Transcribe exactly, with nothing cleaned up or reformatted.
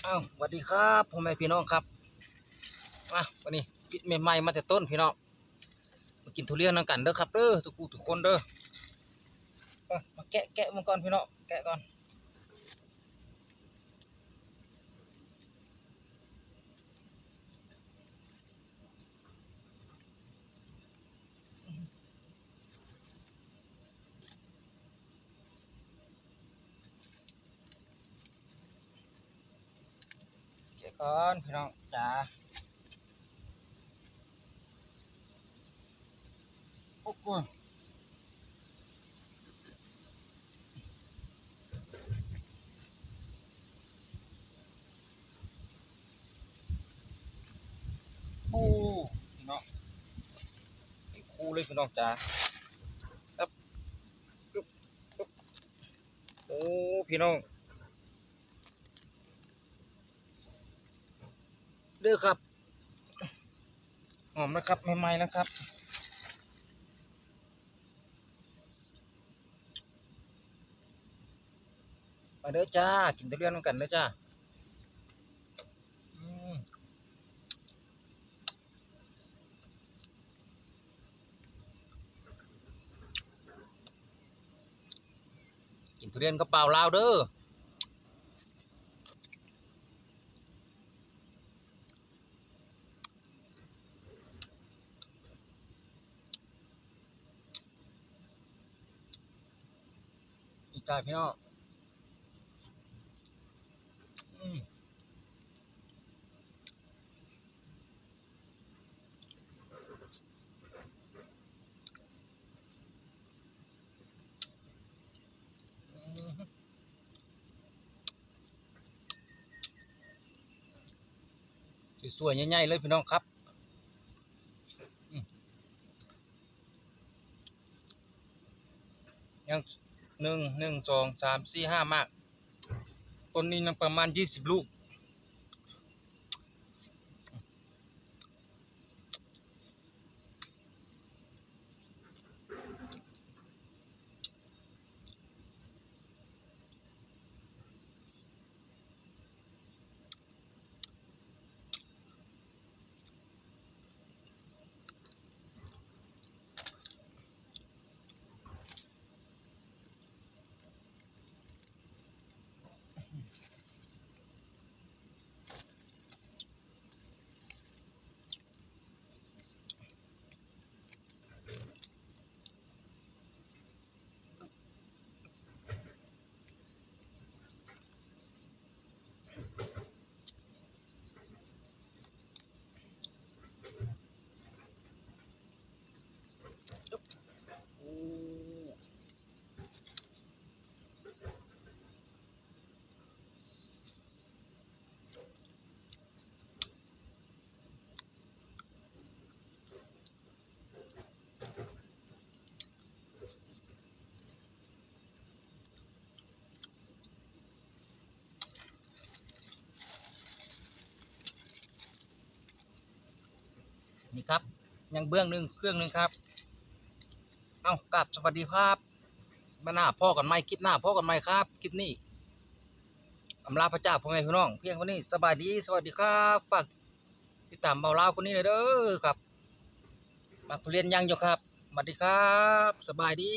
อ้าว สวัสดีครับ พ่อแม่พี่น้องครับ อ่ะ วันนี้ปิดใหม่ๆ มาแต่ต้นพี่น้อง มากินทุเรียนนำกันเด้อครับเด้อ ทุกผู้ทุกคนเด้อ อ่ะ มาแกะ แกะมันก่อนพี่น้อง แกะก่อน เดี๋ยวก่อนพี่น้องจ๋า โอ้โห โอ้ พี่น้อง เป็นคู่เลยพี่น้องจ๋า ครับ โอ้ พี่น้อง เด้อครับ หอมนะครับ ใหม่ๆ นะครับ มาเด้อจ้า กินทุเรียนนำกันเด้อจ้า อืม กินทุเรียนกับบ่าวลาวเด้อ อีกจ้าพี่น้อง อืม สวยๆ ใหญ่ๆ เลยพี่น้องครับ อืม ยัง หนึ่ง หนึ่ง สอง สาม สี่ ห้า หมาก ต้นนี้ยังประมาณ ยี่สิบ ลูก โอ้ นี่ครับ ยังเบื้องหนึ่ง เครื่องหนึ่งครับ เอ้า กราบสวัสดีครับ มาหน้าพ้อกันใหม่ คลิปหน้าพ้อกันใหม่ครับ คลิปนี้อำลาพระเจ้าพ่อแม่พี่น้อง เพียงเท่านี้ สบายดี สวัสดีครับ ฝากติดตามบ่าวลาวคนนี้เลยเด้อครับ มาทุเรียนยังอยู่ครับ สวัสดีครับ สบายดี